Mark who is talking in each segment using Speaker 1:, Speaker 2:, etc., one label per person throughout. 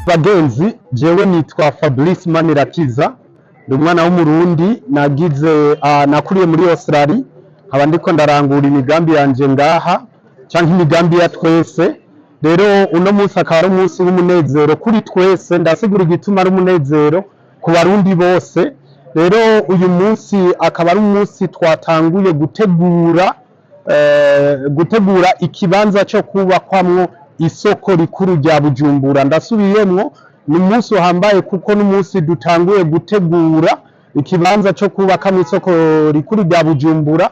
Speaker 1: Bagenzi, jewe nitwa Fabrice Manirakiza, ndi umwana w'Umurundi. Nagize nakuriye muri Australia, nkaba ndiko ndarangura imigambi yanje ngaha canke imigambi ya twese. Rero uno munsi akaba ari umunsi w'umunezero kuri twese. Ndasigura igituma ari umunezero ku Barundi bose. Rero uyu munsi akaba ari umunsi twatanguye gutegura ikibanza cyo kubakwamwo isoko rikuru rya Bujumbura. Ndasubiyemwo, ni umunsi uhambaye kuko n'umunsi dutanguye gutegura ikibanza cyo kubakamo isoko rikuru rya Bujumbura.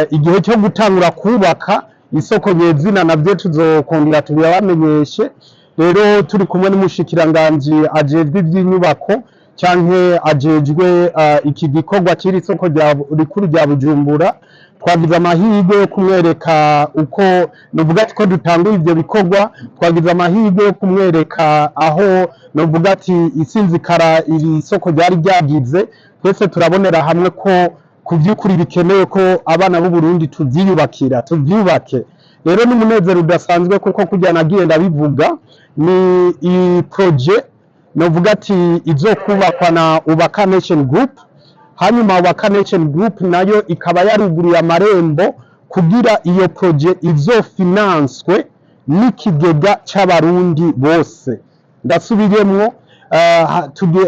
Speaker 1: Igihe cyo gutangura kubaka isoko nyezina navyo tuzokongera tubibamenyeshe. Rero turi kumwe n'umushikiranganji ajejwe ivy'inyubako canke ajejwe iki gikorwa c'iri soko rikuru rya Bujumbura. Twagize amahirwe yo kumwereka uko novuga ati ko dutanguye ivyo bikorwa. Twagize amahirwe yo kumwereka aho novuga ati isinzikara iri soko ryari ryagize. Twese turabonera hamwe ko ku vy'ukuri bikenewe ko abana b'u Burundi tuvyiyubakira, tuvyubake. Rero n'umunezero udasanzwe kuko kurya nagiye ndabivuga, ni i projet novuga ati izokubakwa na Ubaka Nation Group. Hanyuma Ubaka Nation Group nayo ikaba yaruguruye amarembo kugira iyo projet izofinanswe n'ikigega c'Abarundi bose. Ndasubiremwo,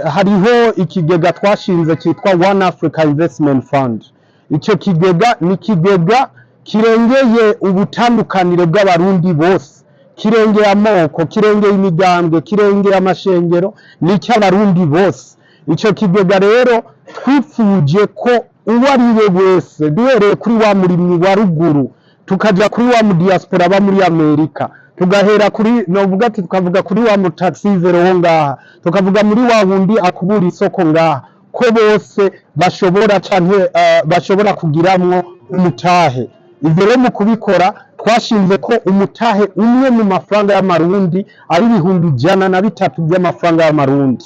Speaker 1: hariho ikigega twashinze cyitwa One Africa Investment Fund. Icyo kigega ni ikigega kirengeye ubutandukanire bw'Abarundi bose, kirengeye amoko, kirengeye imigambwe, kirengeye amashengero, ni icy'Abarundi bose. Icyo kigega rero twifuje ko uwo ari we wese, duhereye kuri wa murimyi wa ruguru, tukaja kuri wa mu diaspora aba muri Amerika, tugahera kuri novuga ati tukavuga kuri wa mu taxi-vero wo ngaha, tukavuga muri wa wundi akubura isoko ngaha, ko bose bashobora canke bashobora kugiramwo umutahe. Ivyo rero mu kubikora twashinze ko umutahe umwe mu mafaranga y'Amarundi ari 103,000 by'amafaranga y'Amarundi.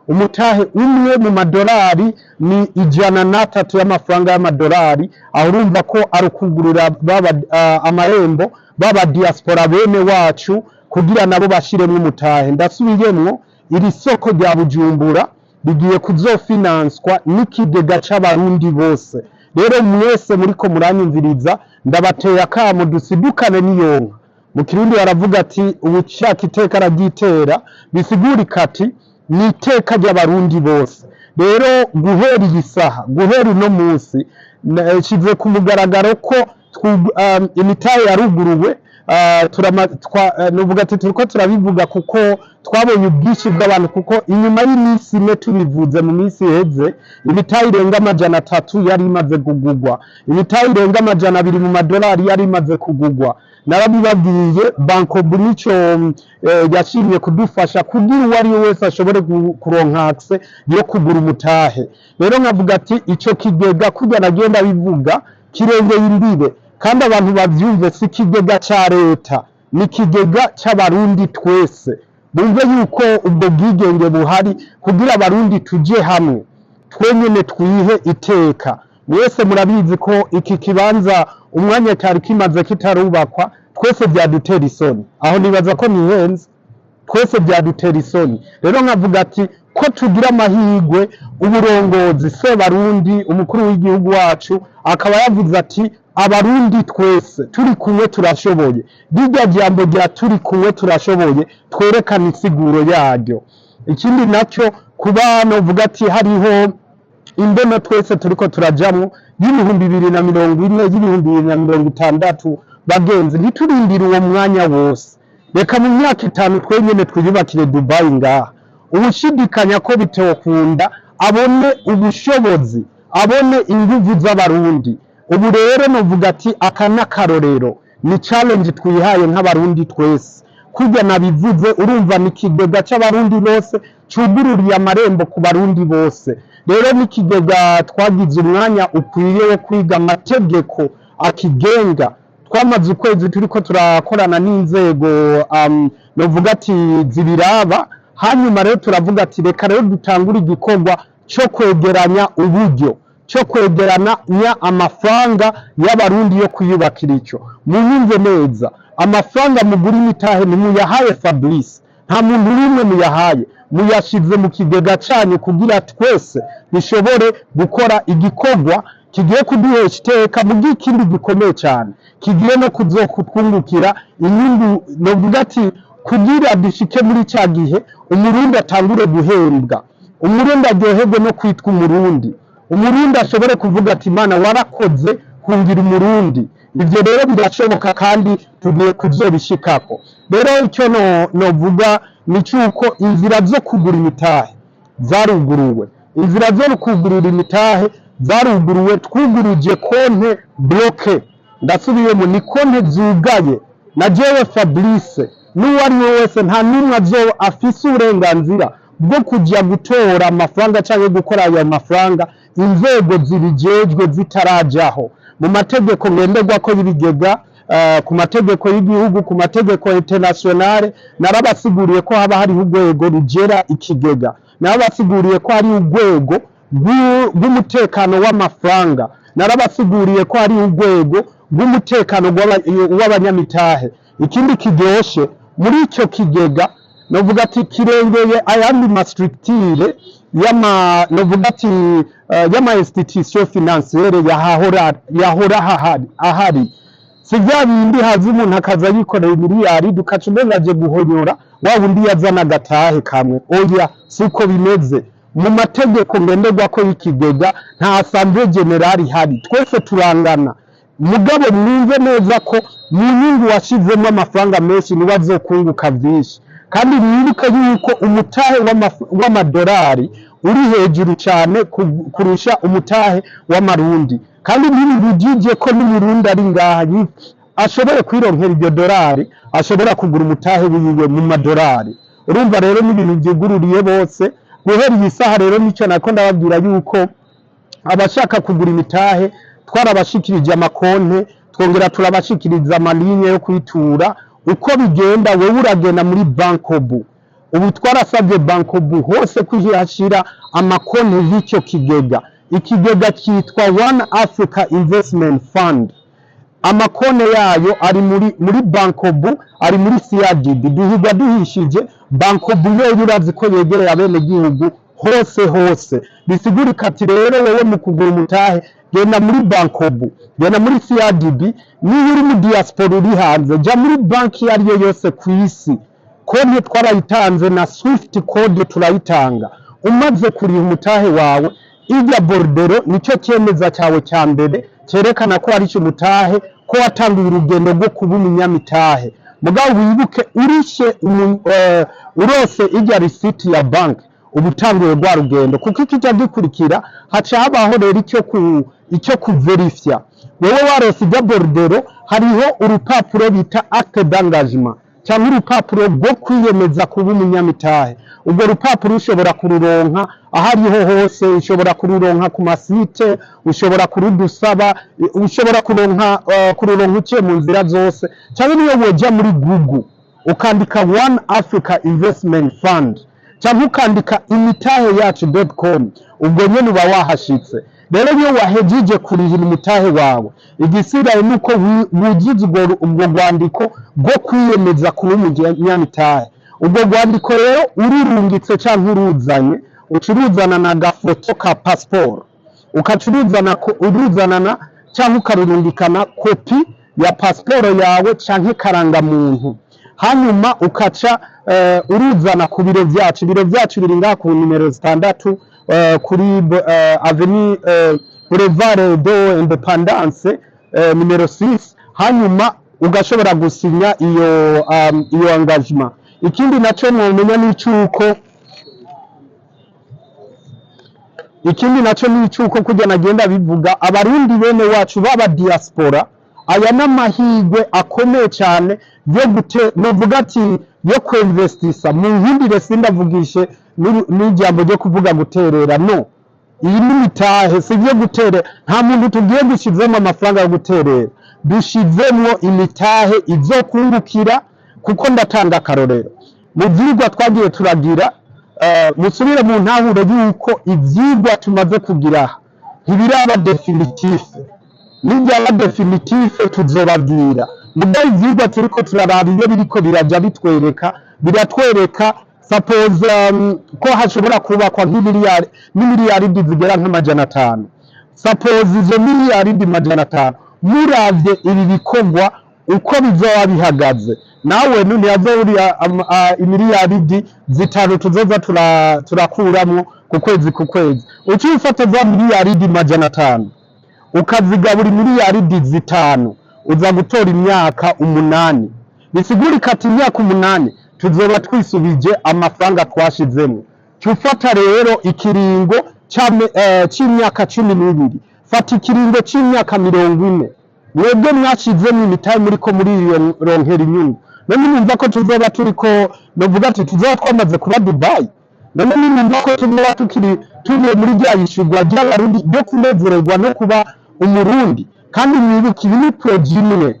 Speaker 1: Umutahe umwe mu madolari ni 103 y'amafaranga y'amadolari. Aho urumva ko ari ukugurura baba amarembo baba diaspora bene wacu kugira nabo bashiremwo umutahe. Ndasubiyemwo, iri soko rya Bujumbura rigiye kuzofinanswa n'ikigega c'Abarundi bose. Rero mwese muriko muranyumviriza, ndabateye akamo dusidukane n'iyonka. Mu Kirundi baravuga ati ubushaka iteka araryitera. Bisigurika ati ni iteka ry'Abarundi bose. Rero guhera iyi saha, guhera uno munsi, nshize ku mugaragaro ko imitahe yaruguruwe. Nuvuga ati turiko turabivuga kuko twabonye ubwinshi bw'abantu, kuko inyuma y'iminsi 4 tubivuze mu minsi iheze, imitahe irenga 300 yari imaze kugugwa, imitahe irenga 200 mu madolari yari imaze kugugwa. Narabibabwiye, Bancobu nico yashimye kudufasha kugira uwo ari we wese ashobore kuronka accès yo kugura umutahe. Rero nkavuga ati ico kigega, kurya nagenda bivuga, kirengeye imbibe, kandi abantu bavyumve, si ikigega ca leta, ni ikigega c'Abarundi twese. Bumve yuko ubwo bwigenge buhari kugira Abarundi tuje hamwe twenyene twihe iteka. Mwese murabizi ko iki kibanza umwanya cyari kimaze kitarubakwa, twese byadutera isoni. Aho nibaza ko nihenze, twese byadutera isoni. Rero nkavuga ati ko tugira amahirwe, uburongozi se Barundi, umukuru w'igihugu wacu akaba yavuze ati Abarundi twese turi kumwe turashoboye. Rirya jambo rya "turi kumwe turashoboye" twerekana insiguro yaryo. Ikindi nacyo, kuba novuga ati hariho imbono twese turiko turajamwo y'2040, y'2060. Bagenzi, ntiturindire uwo mwanya wose. Reka mu myaka 5 twenyene twiyubakire Dubai ngaha. Ubushidikanya ko bitokunda abone ubushobozi, abone inguvu z'Abarundi. Ubu rero novuga ati aka n'akarorero, ni challenge twihaye nk'Abarundi twese. Kurya nabivuze, urumva ni ikigega c'Abarundi bose cugururiye amarembo ku Barundi bose. Rero n'ikigega twagize umwanya ukwiye wo kwiga amategeko akigenga. Twamaze ukwezi turiko turakorana n'inzego, novuga ati zibiraba. Hanyuma rero turavuga ati reka rero dutangure igikorwa cyo kwegeranya uburyo, cyo kwegeranya amafaranga y'Abarundi yo kwiyubakira. Ico munyumve neza, amafaranga mugura imitahe ntimuyahaye Fabrice, nta muntu n'umwe muyahaye, muyashize mu kigega canyu kugira twese dushobore gukora igikorwa kigiye kuduhesha iteka, mu bw'ikindi gikomeye cyane kigiye no kuzokutwungukira inyungu. Novuga ati kugira dushike muri cya gihe Umurundi atangure guhembwa, Umurundi aryoherwe no kwitwa Umurundi, Umurundi ashobore kuvuga ati "Imana warakoze kungira Umurundi." Ivyo rero birashoboka kandi tugiye kuzobishikako. Rero icyo novuga ni cyuko inzira zo kugura imitahe zaruguruwe, inzira zo kugurura imitahe zaruguruwe. Twuguruje compte bloquée, ndasubiyemo, ni konte zugaye. Na jewe Fabrice n'uwo ari we wese, nta n'umwe azo afise uburenganzira bwo kujya gutora amafaranga cyangwa gukora ayo mafaranga inzego zibijejwe zitarajaho. Mu mategeko ngenderwako y'ibigega, ku mategeko y'igihugu, ku mategeko internationale, narabasiguriye ko haba hariho urwego rugera ikigega, narabasiguriye ko hari urwego rw'umutekano w'amafaranga, narabasiguriye ko hari urwego rw'umutekano w'abanyamitahe. Ikindi kiryoshe muri icyo kigega, novuga ati kirengeye ayandi ma structure y'ama, novuga ati y'ama institution financière yahora ahari. Si bya bindi haza umuntu akaza yikorera miliyari, dukaca umenga aje guhonyora wa wundi yazana agatahe kamwe. Oya, siko bimeze. Mu mategeko ngenderwako y'ikigega nta assemblée générale ihari, twese turangana. Mugabo mwumve neza ko mu nyungu washizemo amafaranga menshi niwe azokunguka vyinshi. Kandi mwibuke yuko umutahe w'amadolari uri hejuru cyane kurusha umutahe w'Amarundi. Kandi ntibibujije ko n'Umurundi ari ngaha ashoboye kwironkera iryo dolari, ashobora kugura umutahe wiwe mu madolari. Urumva rero n'ibintu byugururiye bose guhera iyi saha. Rero nicyo nako ndababwira yuko abashaka kugura imitahe twarabashikirije amakonte, twongera turabashikiriza ama ligne yo kwitura. Uko bigenda, wewe uragenda muri Bancobu. Ubu twarasabye Bancobu hose kwihashira amakonte y'icyo kigega. Ikigega cyitwa One Africa Investment Fund. Amakone yayo ari muri Bancobu, ari muri CRDB. Duhiga duhishije. Bancobu yoyo urazi ko yegereye abenegihugu hose hose. Bisigurika ati rero wowe mu kugura umutahe genda muri Bancobu, genda muri CRDB. Niba uri mu diaspora, uri hanze, jya muri banki iyo ari yo yose ku isi. Konti twarayitanze na swift code turayitanga. Umaze kuriha umutahe wawe, ijya bordereau nicyo cyemeza cyawe cya mbere cyerekana ko warishe umutahe, ko watanguye urugendo rwo kuba umunyamitahe. Mugabo wibuke, urishe urose ijya risiti ya banki, uba utanguye rwa rugendo, kuko ikijya gikurikira haca habaho rero icyo kuverifya. Wewe warose ijya bordereau, hariho urupapuro bita acte d'engagement cyangwa urupapuro rwo kwiyemeza kuba umunyamitahe. Urwo rupapuro ushobora kururonka aho ariho hose, ushobora kururonka ku ma site, ushobora kurudusaba, ushobora kururonka uciye mu nzira zose, cyangwa niyo woja muri Google ukandika One Africa Investment Fund cyangwa ukandika imitahe yacu.com, ubwo nyene uba wahashitse. Rero iyo wahejeje kurihira umutahe wawe, igisigaye ni uko wuzuza ubwo rwandiko rwo kwiyemeza kuba umunyamitahe. Ubwo rwandiko rero ururungitse cyangwa uruzanye, uca uruzana na gafoto ka pasiporo, ukaca uruzanana cyangwa ukarurungikana kopi ya pasiporo yawe canke karangamuntu. Hanyuma ukaca uruzana ku biro vyacu. Ibiro vyacu biri ngaha ku nimero 6, kuri avenue, boulevard de Independance, nimero 6. Hanyuma ugashobora gusinya iyo engagement. Ikindi naco mwomenya ni icuko, ikindi naco ni icuko kurya nagenda bivuga, Abarundi bene wacu baba diaspora, aya n'amahirwe akomeye cyane yo gute, novuga ati yo kwinvestisa. Mu nkundire sindavugishe n'ijambo ryo kuvuga guterera. No iyi ni mitahe, si ibyo guterera. Nta muntu tugiye gushyizemo amafaranga yo guterera. Dushizemwo imitahe izokungukira, kuko ndatanga akarorero mu vyigwa twagiye turagira. Musubire mu ntahure yuko ivyigwa tumaze kugira aha ntibiraba définitif. Nibyaba définitif tuzobabwira. Mugabo ivyigwa turiko turaraba, iyo biriko biraja bitwereka, biratwereka suppose ko hashobora kubakwa nk'imiliyari n'imiliyaridi zigera nk'500. Suppose izo miliyaridi 500, muravye ibi bikorwa uko bizoba bihagaze, nawe ntiyazoburiya imiliyaridi 5 tuzoza turakuramwo ku kwezi ku kwezi. Uciye ufata za miliyaridi 500 ukazigabura imiliyaridi 5, uza gutora imyaka 8. Bisigurika ati imyaka 8 tuzoba twisubije amafaranga twashizemo. Cufata rero ikiringo c'imyaka 12, fata ikiringo c'imyaka 40, mwebwe mwashizemo imitahe muriko murironkera inyungu. None numva ko tuzoba turiko, novuga ati tuzoba twamaze kuba Dubai. None nimumva ko tuzoba tukiri tuvuye muri rya yishurwa ry'Abarundi ryo kunezererwa no kuba Umurundi. Kandi mwibuke, ibi ni projet imwe.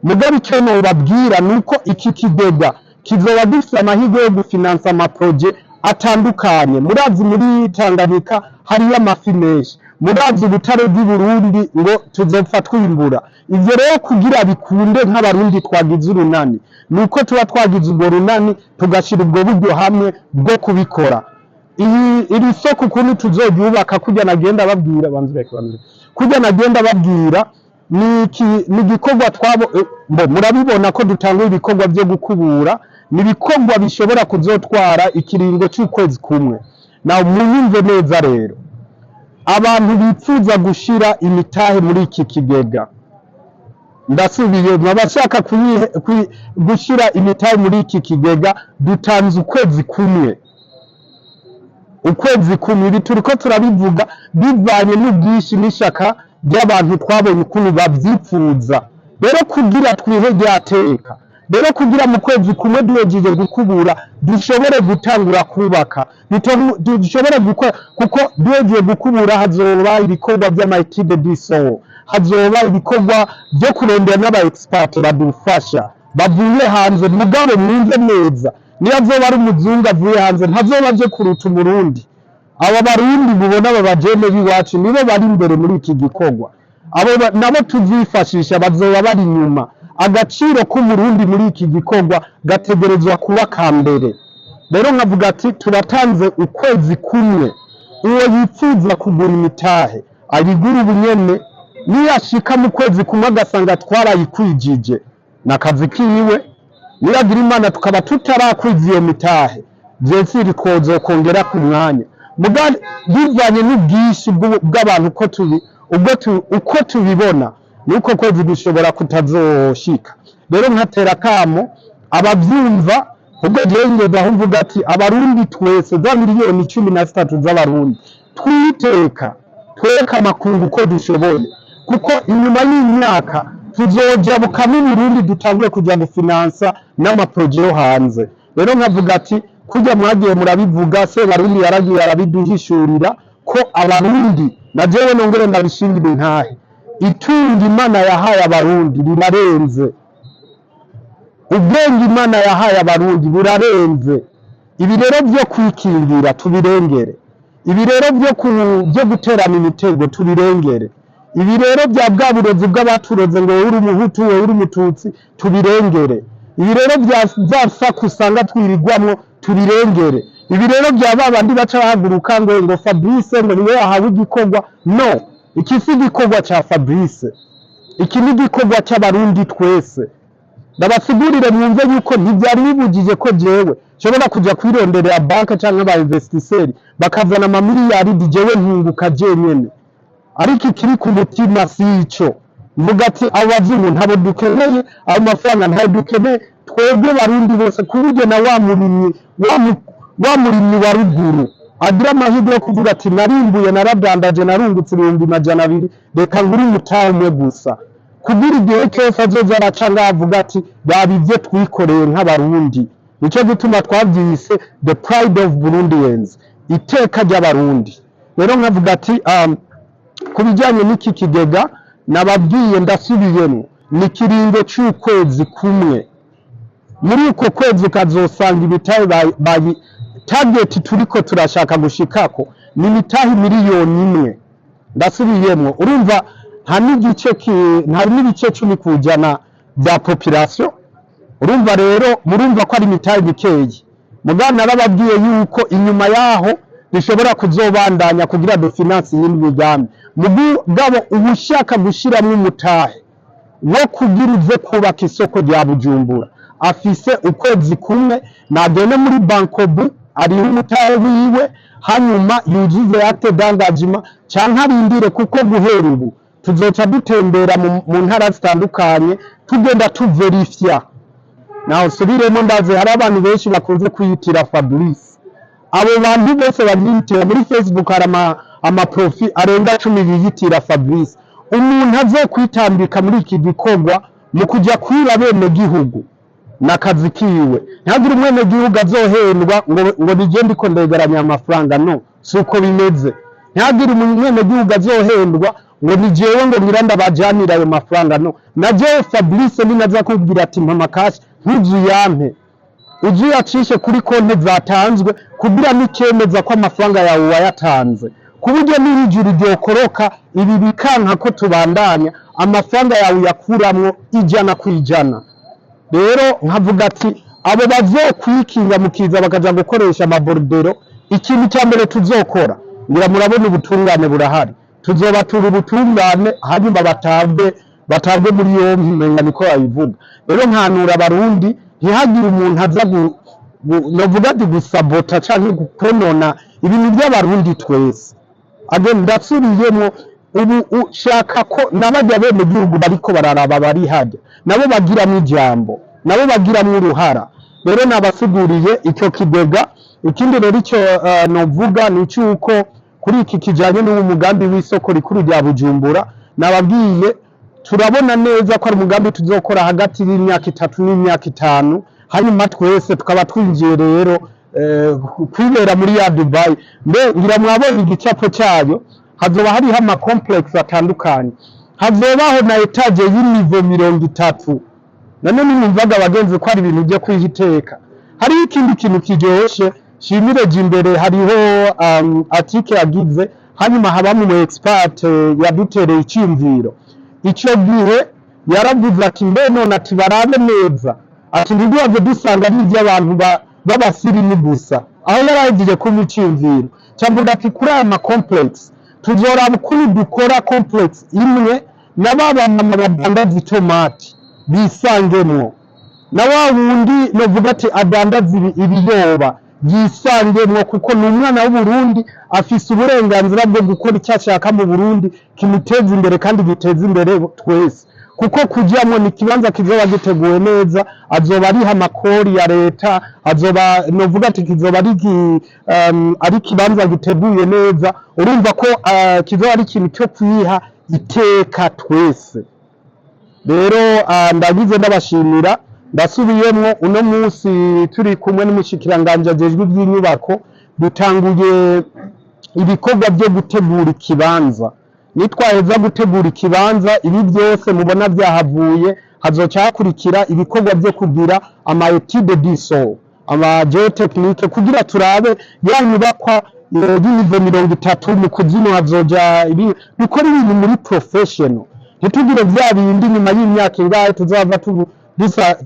Speaker 1: Mugabo icyo nobabwira ni uko iki kigega kizoba gifise amahirwe yo gufinansa ama projets atandukanye. Murazi muri Tanganyika hariyo amafi menshi, murazi ubutare bw'i Burundi ngo tuzopfa twimbura. Ivyo rero kugira bikunde, nk'Abarundi twagize urunani, ni uko tuba twagize urwo runani, tugashira ubwo buryo hamwe bwo kubikora. Iyi iri soko ukuntu tuzoryubaka, kurya nagenda babwira, banzureke banzureke, kurya nagenda babwira, ni iki? Ni igikorwa twabo mbo murabibona ko dutanga ibikorwa byo gukubura. Ni ibikorwa bishobora kuzotwara ikiringo c'ukwezi kumwe. Na munyumve neza rero, abantu bifuza gushira imitahe muri iki kigega, ndasubiye, abashaka gushira imitahe muri iki kigega, dutanze ukwezi kumwe, ukwezi kumwe. Ibi turiko turabivuga bivanye n'ubwinshi n'ishaka ry'abantu twabonye ukuntu bavyipfuza. Rero kugira twihe ryateka, rero kugira mu kwezi kumwe duhejeje gukubura dushobore gutangura kubaka, dushobore gukora, kuko duhejeje gukubura hazoba ibikorwa vy'ama études du sol, hazoba ibikorwa vyo kurondera n'aba expert badufasha bavuye hanze. Mugabo mwumve neza, niyo azoba ari umuzungu avuye hanze, ntazoba aje kuruta Umurundi. Aba Barundi mubona, aba bajene b'iwacu, nibo bari imbere muri iki gikorwa. Abo nabo tuzifashisha bazoba bari inyuma. Agaciro k'Umurundi muri iki gikorwa gategerezwa kuba ka mbere. Rero nkavuga ati turatanze ukwezi kumwe. Uwo yifuza kugura imitahe ayigura ubunyene. Niyashika mu kwezi kumwe agasanga twarayikwijije, nakazi kiwe. Niragira Imana tukaba tutarakwiza iyo mitahe, vyesiri twozokongera ku mwanya. Muga bivanye n'ubwinshi bw'abantu uko tubi ubwo uko tubibona, nuko kwezi gushobora kutazoshika. Rero nkatera kamo abavyumva, ubwo jewe ngeze aho mvuga ati Abarundi twese, za miliyoni 13 z'Abarundi, twiteka twereke amakungu ko dushoboye, kuko inyuma y'imyaka tuzojabuka n'Uburundi, dutangure kuja gufinansa n'ama projets yo hanze. Rero nkavuga ati kurya mwagiye murabivuga, se Barundi yaragiye arabiduhishurira ko Abarundi, na jewe nongere ndabishingira intahe, itunga Imana yahaye Abarundi rirarenze, ubwenge Imana yahaye Abarundi burarenze. Ibi rero byo kwikingira tubirengere, ibi rero byo guterana imitego tubirengere, ibi rero bya bwa burozi bw'abaturoze ngo wowe uri Umuhutu, wowe uri Umututsi, tubirengere. Ibi rero bya za saku usanga twirirwamwo tubirengere. Ibi rero bya ba bandi baca bahaguruka ngo Fabrice ngo niwe yahawe igikorwa. No, iki si igikorwa ca Fabrice, iki ni igikorwa c'Abarundi twese. Ndabasigurire mwumve yuko ntivyari bibujije ko jewe nshobora kuja kwironderera banke canke aba investisseurs bakazana amamiliyaridi, jewe nkunguka jenyene. Ariko ikiri ku mutima si ico. Mvuga ati abo bazungu ntabo dukeneye, ayo mafaranga ntayo dukeneye twebwe Barundi bose, ku buryo na wa murimyi wa murimyi wa ruguru agira amahirwe yo kuvuga ati narimbuye, naradandaje, narungutse 200,000, reka ngure umutahe umwe gusa, kugira igihe cyose azoza araca ngaho avuga ati raba ibyo twikoreye nk'Abarundi. Nico gituma twavyise the pride of Burundians, iteka ry'Abarundi. Rero nkavuga ati ku bijyanye n'iki kigega Nababwiye, ndasubiyemo, ni ikiringo c'ukwezi kumwe. Muri uko kwezi ukazosanga imitahe bayi target turiko turashaka gushikako ni imitahe 1 miliyoni. Ndasubiyemwo, urumva nta n'ibice 10% bya population. Urumva rero, murumva ko ari imitahe mikeyi. Mugabo narababwiye yuko inyuma yaho dushobora kuzobandanya kugira dufinance iyindi migambi. Mugabo uba ushaka gushiramwo umutahe wo kugira uze kubaka isoko rya Bujumbura, afise ukwezi kumwe. Nagende muri Bancobu, ariho umutahe wiwe, hanyuma yuzuze acte d'engagement, canke arindire, kuko guhera ubu tuzoca dutembera mu ntara zitandukanye, tugenda tuverifya. Naho subiremo, ndaze hari abantu benshi bakunze kwiyitira Fabrice. Abo bantu bose babyiyitira muri Facebook, hari ama profil arenga 10 biyitira Fabrice. Umuntu azokwitambika muri iki gikorwa mu kuja kwiba bene gihugu nakazi kiwe. Ntihagire umwene gihugu azohendwa ngo nije ndiko ndegeranya amafaranga. No si uko bimeze. Ntihagire umwene gihugu azohendwa ngo ni jewe ngo ngira ndabajanira ayo mafaranga. No na jewe Fabrice ninaza kubwira ati mpa cash, ntuzuyampe, uze uyacishe kuri konti zatanzwe, kugira n'ikemeza ko amafaranga yawe wayatanze, ku buryo n'ijuru ryokoroka ibi bikanka ko tubandanya, amafaranga yawe uyakuramwo 100%. Rero nkavuga ati abo bazokwikinga mukiza bakaja gukoresha ama bordereaux, ikintu cya mbere tuzokora, ngira murabona ubutungane burahari, tuzobatura ubutungane, hanyuma batabwe muri yompi, umenga niko babivuga. Rero nkanura Abarundi, ntihagire umuntu aza novuga ati gusabota canke konona ibintu by'Abarundi twese. Again, ndasubiyemwo, ubu ushaka ko n'abajya bene gihugu bariko bararaba bari hajya, nabo bagiramwo ijambo, nabo bagiramwo uruhara. Rero nabasiguriye icyo kigega. Ikindi rero icyo novuga ni cyuko kuri iki kijanye n'uwo mugambi w'isoko rikuru rya Bujumbura, nababwiye turabona neza ko ari umugambi tuzokora hagati y'imyaka 3 n'imyaka 5, hanyuma twese tukaba twinjiye rero kwibera muri ya Dubai. Mbe ngira mwabonye igicapo cyayo, hazoba hariho ama complex atandukanye, hazobaho na étage y'i niveau 30. None nimumvaga abagenzi ko ari ibintu byo kwiha iteka. Hariho ikindi kintu kiryoshe shimire imbere, hariho article yagize, hanyuma habamo umu expert yadutereye icyumviro. Icyo gihe yaravuze ati mbe none, ati barabe neza, ati ntiduhave dusanga ari iby'abantu b'abasirimu gusa. Aho yarahejeje kumpa icyumviro, cyavuga ati kuri aya ma complex tuzoraba ukuntu dukora complex imwe na ba bamama badandaza itomati bisangemwo, na wa wundi novuga ati adandaza ibiyoba yisangemwo, kuko ni umwana w'Uburundi, afise uburenganzira bwo gukora icyo ashaka mu Burundi kimuteza imbere kandi giteza imbere twese. Kuko kujyamwo ni ikibanza kizoba giteguwe neza, azoba ariha amakori ya leta, azoba novuga ati kizoba ari ikibanza giteguye neza. Urumva ko kizoba ari ikintu cyo kwiha iteka twese. Rero ndagize ndabashimira. Ndasubiyemwo, uno munsi turi kumwe n'umushikiranganji ajejwe iby'inyubako, dutanguye ibikorwa byo gutegura ikibanza. Nitwaheza gutegura ikibanza, ibi byose mubona byahavuye, hazoca hakurikira ibikorwa byo kugira ama étude du sol, ama géotechnique, kugira turabe ya nyubakwa y'i niveau 30 mu kuzimu hazoja ibi. Dukora ibintu muri professional, ntitugire vya bindi nyuma y'imyaka ingahe tuzava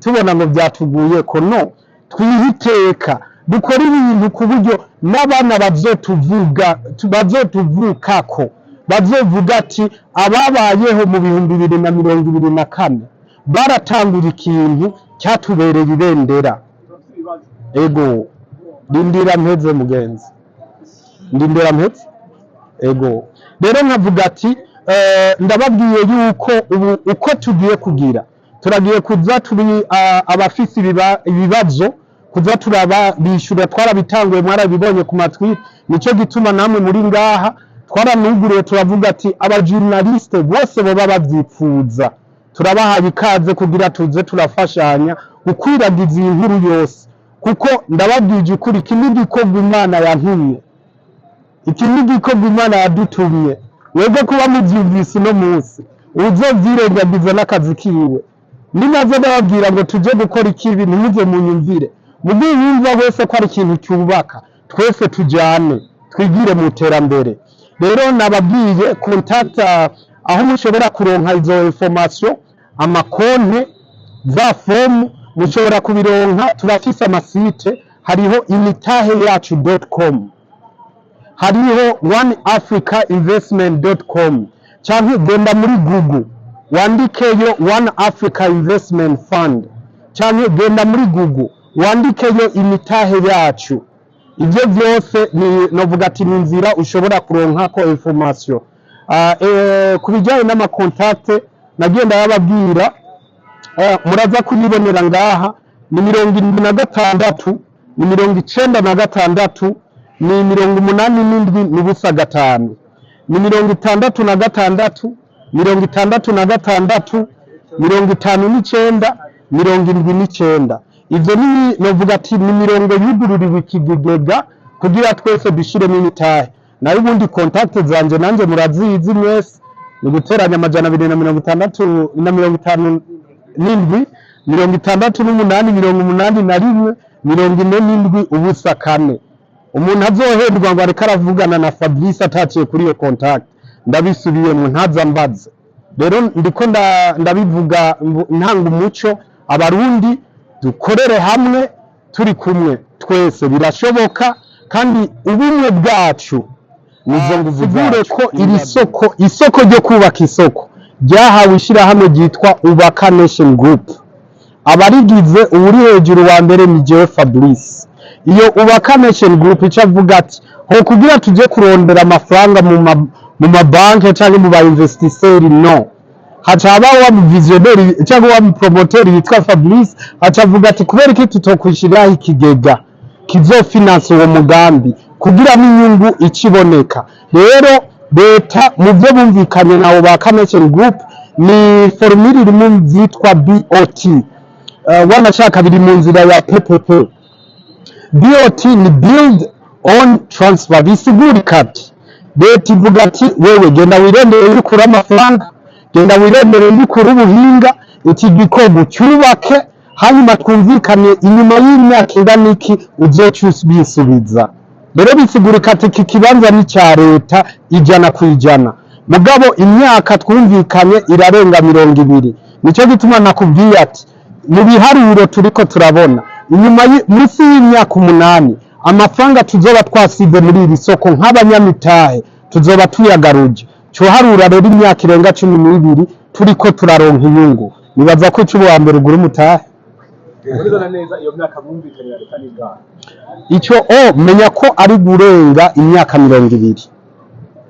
Speaker 1: tubona ngo vyatuguye ko. No twihe iteka, dukora ibintu ku buryo n'abana bazotuvuga, bazotuvukako bazovuga ati ababayeho mu 2024 baratangura ikintu cyatubereye ibendera. Ego, rindira mpeze mugenzi, ndindira mpeze. Ego, rero nkavuga ati ndababwiye yuko ubu uko tugiye kugira, turagiye kuza turi abafise ibibazo kuza turaba bishyura. Twarabitanguye, mwarabibonye ku matwi. Nico gituma namwe muri ngaha twaranuguriye, turavuga ati aba journaliste bose boba bavyipfuza, turabahaye ikaze kugira tuze turafashanya gukwiragiza iyi nkuru yose. Kuko ndababwije ukuri, iki ni igikorwa Imana yantumye, iki ni igikorwa Imana yadutumye. Webwe kuba muvyumvise uno munsi, Uzovyirengagiza n'akazi kiwe. Nimaze ndababwira ngo tuje gukora ikibi, ntimuze munyumvire. Mugihe yumva wese ko ari ikintu cyubaka, twese tujyane, twigire mu iterambere. Rero nababwiye contact, aho mushobora kuronka izo information, amakonte, za fomu mushobora kubironka. Turafise ama site, hariho imitahe yacu.com, hariho oneafricainvestment.com, canke genda muri Google wandikeyo One Africa Investment Fund, canke genda muri Google wandikeyo Imitahe Yacu. Ibyo byose ni novuga ati ni inzira ushobora kuronkako information. Ku bijyanye n'ama contact nagiye ndayababwira, muraza kuyibonera ngaha: ni 76, ni 96, ni 87 n'ubusa gatanu, ni 66, 66, 59, 79. Ivyo ni novuga ati ni mirongo yugururiwe ikigega kugira twese dushiremo imitahe. Nayo ubundi contact zanje nanje murazizi mwese: ni guteranya 267 68 81 47 ubusa kane. Umuntu azohendwa ngo ariko aravugana na Fabrice ataciye kuri iyo contact, ndabisubiyemwo, ntaza mbaze. Rero ndiko ndabivuga ntanga umuco. Abarundi dukorere hamwe, turi kumwe twese birashoboka, kandi ubumwe bwacu nizo nguvu zacu. Ko iri soko, isoko ryo kubaka isoko, ryahawe ishyirahamwe ryitwa Ubaka Nation Group. Abarigize, uwuri hejuru wa mbere ni jewe Fabrice. Iyo Ubaka Nation Group ico avuga ati ho kugira tuje kurondera amafaranga mu mabanki canke mu ba investisseurs, no haca habaho wa visionnaire cyangwa wa promoteur yitwa Fabrice, haca avuga ati kubera iki tutokwishyiriraho ikigega kizofinansa uwo mugambi kugira n'inyungu ikiboneka? Rero leta mu byo bumvikanye na Ubaka Nation Group ni formule iri mu byitwa BOT. Wanashaka biri mu nzira ya PPP. BOT ni build own transfer. Bisigurika ati leta ivuga ati wewe genda wirondere yukura amafaranga, genda wirondere yukura ubuhinga, iki gikorwa cyubake, hanyuma twumvikane inyuma y'imyaka ingana iki uzoca ubisubiza. Rero bisigurika ati iki kibanza ni cya leta 100%, mugabo imyaka twumvikanye irarenga 20. Nicyo gituma nakubwiye ati mu biharuro turiko turabona inyuma munsi y'imyaka 8, amafaranga tuzoba twasize muri iri soko nk'abanyamitahe tuzoba tuyagaruje. Coharura rero imyaka irenga 12 turiko turaronka inyungu. Nibaza ko ico wa mbere ugura umutahe.
Speaker 2: Neza na neza, iyo myaka mwumvikanye na leta n'ingahe?
Speaker 1: Ico o menya ko ari gurenga imyaka 20,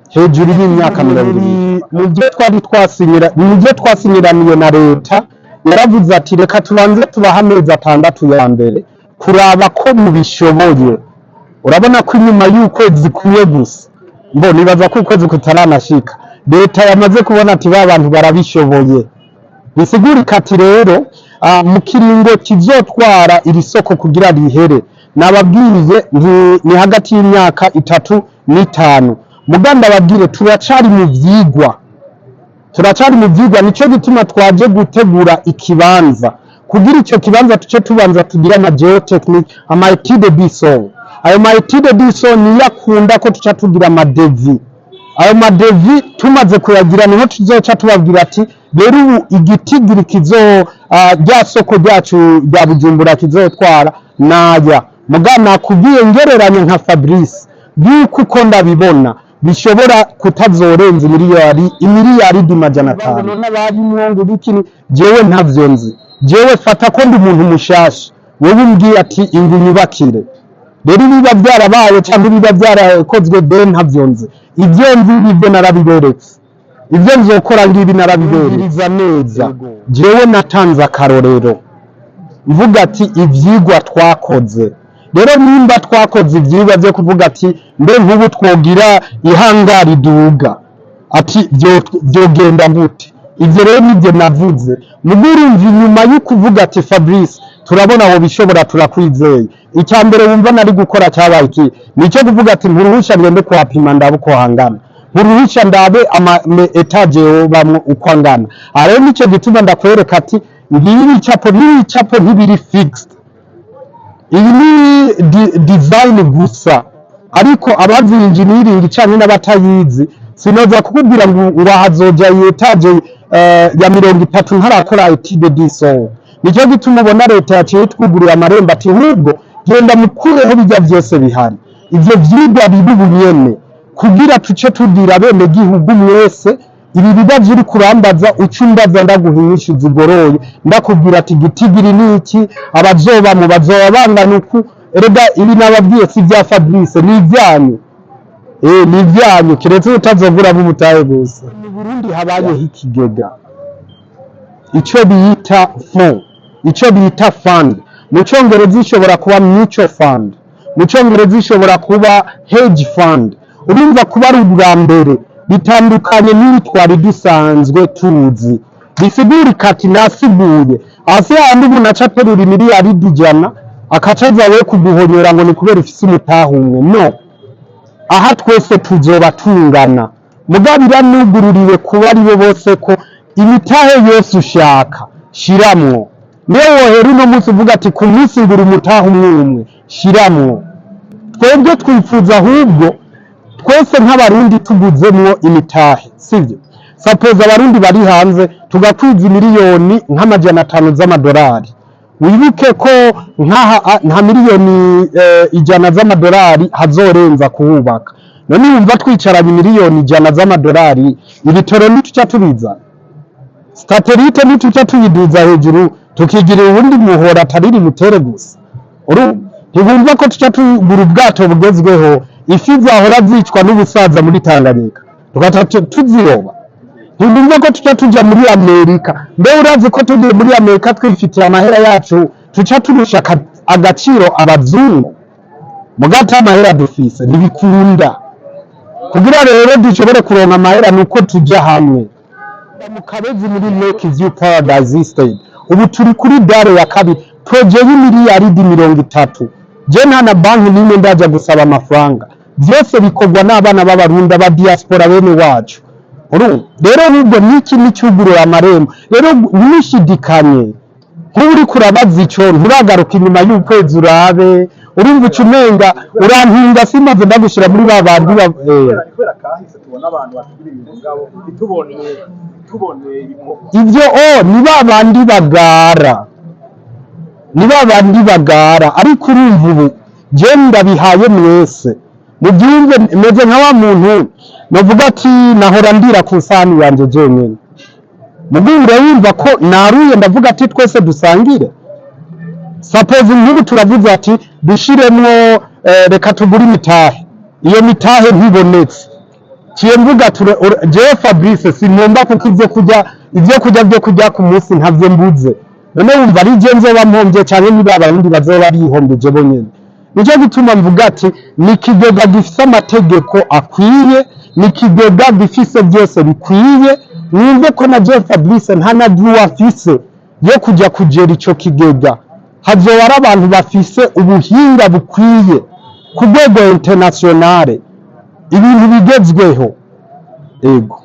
Speaker 1: hejuru y'imyaka 20. Mu byo twari twasinyira, mu byo twasinyiraniye na leta, yaravuze ati reka tubanze tubahe amezi 6 ya mbere kuraba ko mubishoboye. Urabona ko inyuma y'ukwezi kumwe gusa, mbo nibaza ko ukwezi kutaranashika, leta yamaze kubona ati ba bantu barabishoboye. Bisigurika ati rero mu kiringo kizotwara iri soko kugira rihere, nababwiye ni hagati y'imyaka 3 n'5. Muganda babwire turacari mu vyigwa, turacari mu vyigwa. Nico gituma twaje gutegura ikibanza, kugira ico kibanza tuce tubanza tugira ama géotechnique, ama étude du sol. Ayo ma étude du sol niyo akunda ko tuca tugira ama devis. Ayo ma devis tumaze kuyagira, niho tuzoca tubabwira ati rero ubu igitigiri kizo rya soko ryacu rya Bujumbura kizotwara naya. Muga nakubwiye ngereranye nka Fabrice yuko uko ndabibona bishobora kutazorenza imiliyari, imiliyaridi 500. None abarimwo ngo ibiki? Jewe ntavyo nzi. Jewe fata ko ndi umuntu mushasha, wewe umbwiye ati ingu nyubakire. Rero ibiba byarabaye cyangwa ibiba byarakozwe be ntavyo nzi. Ibyo nzi nibyo narabiberetse, ibyo nzokora ngibi narabiberetse neza. Jewe natanze akarorero mvuga ati ivyigwa twakoze, rero nimba twakoze ivyigwa byo kuvuga ati mbe nk'ubu twogira ihangari iduga, ati vyogenda gute? Ivyo rero nivyo navuze. Mugo urumva inyuma yo kuvuga ati Fabrice, turabona wo bishobora, turakwizeye, icya mbere wumva nari gukora cyabaye iki? Nicyo kuvuga ati nturuhusha ngende kuhapima ndabe uko hangana. Nkuruhisha ndabe ama étages yobamwo uko angana. Aha rero nico gituma ndakwereka ati ngiyi ibicapo, n'ibicapo ntibiri fixed, iyi ni design gusa, ariko abazi engineering canke n'abatayizi, sinoza kukubwira ngo hazoja étage ya 30 ntarakora étude du sol. Nicyo gituma ubona leta yaciye itwugurura amarembo ati ahubwo genda mukureho bijya vyose bihari, ivyo vyigwa biri ubunyene, kugira tuce tubwira bene gihugu mwese ibi bibazo uri kurambaza, uca umbaza ndaguha inyishu zigoroye, ndakubwira ati gitigiri ni iki, abazoba mu bazoba bangana uku. Erega ibi nababwiye si ibya Fabrice, ni ibyanyu, ni ibyanyu, kiretse utazogura umutahe gusa. Mu Burundi habayeho ikigega, icyo bita fond, icyo bita fund mu cyongereza, ishobora kuba mutual fund mu cyongereza, ishobora kuba hedge fund. Urumva kuba ari ubwa mbere, bitandukanye n'ibi twari dusanzwe tuzi. Bisigurika ati nasiguye hasi handi umuntu aca aterura imiliyaridi 100 akaca aza we kuguhonyora ngo ni kubera ufise umutahe umwe. No aha twese tuzoba tungana, mugabo iranugururiwe kuba ari bo bose, ko imitahe yose ushaka shiramwo. Niyo wohera uno munsi uvuga ati ku munsi ngura umutahe umwe umwe, shiramwo. Twebwe twifuza ahubwo twese nk'abarundi tuguzemwo imitahe, sivyo? Suppose abarundi bari hanze tugakwiza miliyoni nk'500 z'amadolari, wibuke ko nkaha nka miliyoni 100 z'amadolari hazorenza kuhubaka. None wumva twicaranye miliyoni 100 z'amadolari, ibitoro ntituca tubizana, satellite ntituca tuyiduza hejuru, tukigirira uwundi muhora atariri butere gusa? Ntibumva ko tuca tugura ubwato bugezweho, ifi zahora zicwa n'ubusaza muri Tanganyika tugaca tuziroba? Ntibumva ko tuca tuja muri Amerika? Mbe urazi ko tugiye muri Amerika twifitiye amahera yacu tuca turusha agaciro abazungu? Mugata amahera dufise ntibikunda. Kugira rero dushobore kuronka amahera nuko tuja hamwe mu Kabezi muri Lake View Paradise Estate. Ubu turi kuri dalle ya kabiri, projet y'imiliyaridi 30. Je nta na banki n'imwe ndaja gusaba amafaranga, byose bikorwa n'abana b'abarundi aba diaspora bene wacu. Urumva rero ahubwo niki nicyugurura amarembo. Rero ntushidikanye, nk'ubu uriko urabaza ico, nturagaruka inyuma y'ukwezi urabe. Urumva uca umenga urantinda, simaze ndagushira muri ba bandi
Speaker 2: Kubera kahise tubona abantu batubwira ibintu ngabo ntitubone tubone ibikorwa.
Speaker 1: Ivyo o ni ba bandi bagara, ni ba bandi bagara. Ariko urumva ubu je ndabihaye mwese mubyumve, meze nka wa muntu novuga ati nahora ndira ku isahani yanje jenyene, mugubu urayumva ko naruye, ndavuga ati twese dusangire. Suppose nk'ubu turavuze ati dushiremwo, reka tugure imitahe, iyo mitahe ntibonetse, ciye mvuga jewe Fabrice sinumva, kuko ivyo kurya byo kurya ku munsi ntavyo mbuze. None wumva ari je nzoba mpombye canke niba abarundi bazoba bihombeje bo nyene? Nico gituma mvuga ati ni ikigega gifise amategeko akwiye, ni ikigega gifise byose bikwiye. Mwumve ko na jewe Fabrice nta na droit afise yo kuja kugera ico kigega. Hazoba ari abantu bafise ubuhinga bukwiye ku rwego internationale, ibintu bigezweho. Ego.